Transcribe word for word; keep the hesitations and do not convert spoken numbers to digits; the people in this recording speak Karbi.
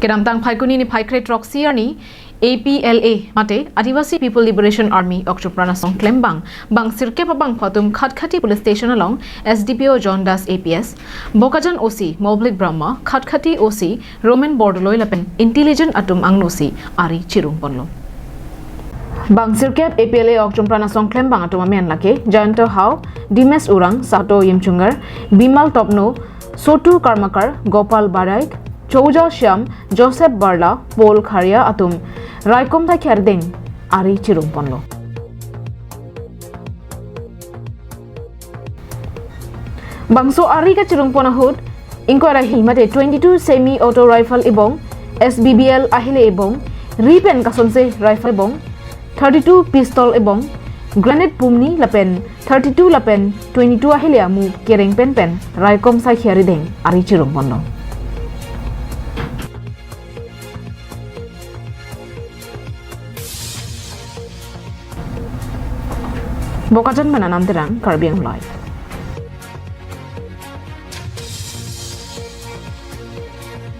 Kedamtang Phaikuni niphai kre throksi arni A P L A mate Adivasi People Liberation Army Okchumpran asong klembang bang sirkep abangphu atum Khatkhati Police Station along S D P O John Das A P S, Bokajan O C Moblik Brahma, Khatkhati O C Roman Bordoloi lapen intelligent atum angno si ari chirung ponlo. Bang sirkep A P L A Okchumpran asong klembang atum amen lake Jayanta Hao, Dimes Urang, Sato Yimchungar, Bimal Topno, Sotu Karmakar, Gopal Baraik, Chouja Shyam, Joseph Barla, Paul Kharia atum raikom saikhi arideng ari chirung ponlo. Bangso ari kachirung pon ahut ingkoi ra hini mate twenty-two semi auto rifle ebong S B B L ahile ebong ri pen kasonse rifle ebong thirty-two pistol ebong grenade pumni lapen thirty-two lapen twenty-two ahile amu kereng pen pen raikom saikhi arideng ari chirung ponlo. Bokajan pen Anam Terang, Karbi Anglong Live.